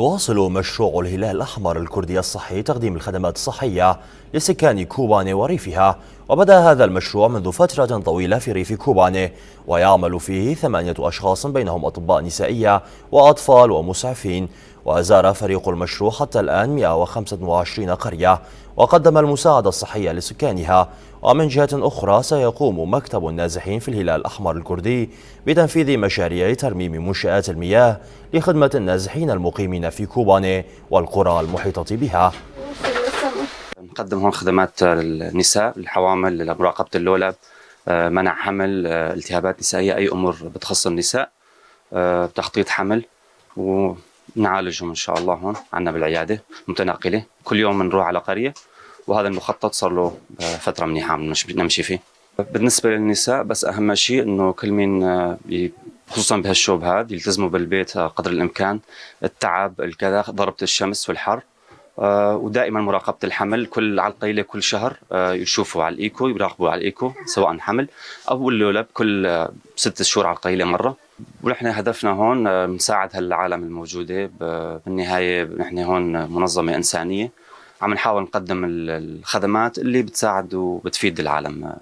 يواصل مشروع الهلال الأحمر الكردي الصحي تقديم الخدمات الصحية لسكان كوباني وريفها. وبدأ هذا المشروع منذ فترة طويلة في ريف كوباني، ويعمل فيه 8 أشخاص بينهم أطباء نسائية وأطفال ومسعفين. وزار فريق المشروع حتى الآن 125 قرية وقدم المساعدة الصحية لسكانها. ومن جهة أخرى سيقوم مكتب النازحين في الهلال الأحمر الكردي بتنفيذ مشاريع ترميم منشآت المياه لخدمة النازحين المقيمين في كوباني والقرى المحيطة بها. نقدم هون خدمات للنساء الحوامل، لمراقبة اللولب، منع حمل، التهابات نسائية، أي أمور بتخص النساء، تخطيط حمل، ونعالجهم إن شاء الله هون عنا بالعيادة متنقلة. كل يوم نروح على قرية، وهذا المخطط صار له فترة منيحة عم نمشي فيه. بالنسبة للنساء بس أهم شيء إنه كل مين، خصوصا بهالشوب هذا، يلتزموا بالبيت قدر الإمكان، التعب الكذا، ضربة الشمس والحر، ودائما مراقبة الحمل كل على القليلة كل شهر، يشوفوا على الإيكو، يراقبوا على الإيكو سواء حمل أو اللولب كل 6 شهور على القليلة مرة. ونحن هدفنا هون نساعد هالعالم الموجودة. بالنهاية نحن هون منظمة إنسانية عم نحاول نقدم الخدمات اللي بتساعد وبتفيد العالم.